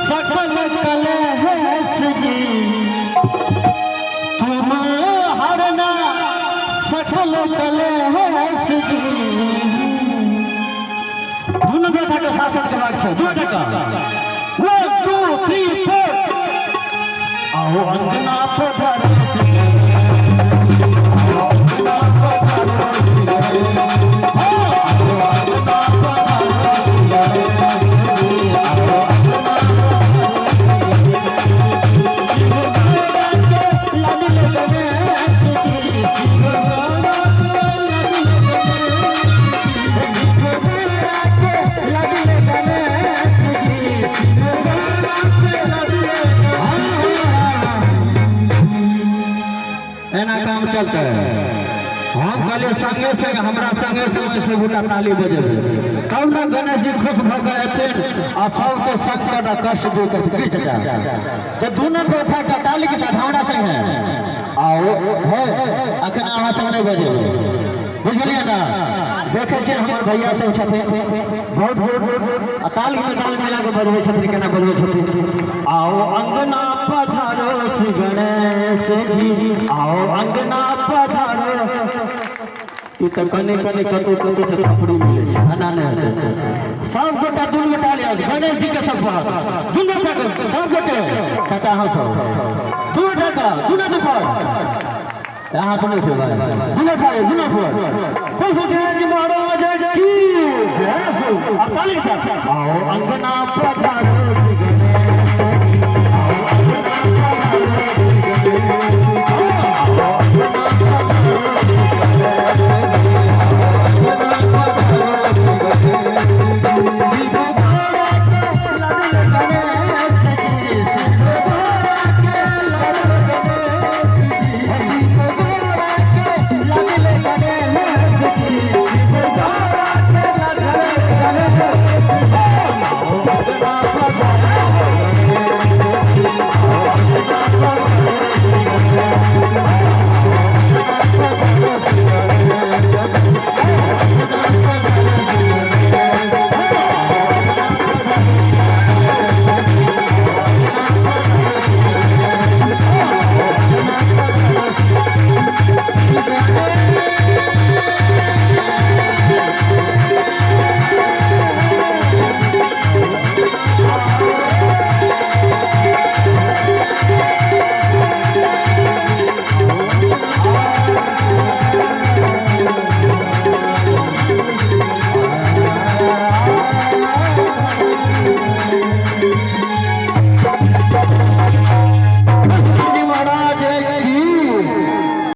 सकल कलहस जी, तुम हरना सकल कलहस जी। दुनू बेटा के शासन करबाक छै, दुनू बेटा। 1 2 3 4। आओ अंगना पधारो श्री, आओ अंगना पधारो श्री, आओ अंगना पधारो श्री, आओ अंगना लाडले गणेश जी, लाडले गणेश जी। एना काम चलते। हम कहलिए संगे संग, हमरा संगे संगे सब गोटा ताली बजेबै, तब ने गणेश जी खुश भऽ कऽ एथिन आ सबके संकट आ कष्ट दूर करथिन। की चचा? तऽ दुनू गोटा के ताली के साथ हमरा संगे आओ। हे, अखन अहाँ संग नहि बजेबै, बुझलियै ने? देखै छियै, हमर भैया सब छथिन बहुत बहुत, आ ताल के ताल मिला के बजबै छथिन। केना बजबै छथिन? आओ अंगना पधारो श्री गणेश जी, आओ अंगना पधारो। ई तऽ कनि कनि कतौ कतौ से थपड़ी मिलै छै, एना नहि हेतै। सब गोटा दुनू गोटा लिअ गणेश जी के, सब दुनू गोटा, सब गोटे। चाचा, अहाँ सब दुनू टाका, दुनू दुपर अहाँ सुनै छै भाई, दुनू ठाड़े, दुनू पर। गणेश जी महाराज की जय हो! अब ताली के साथ आओ अंगना पधारो।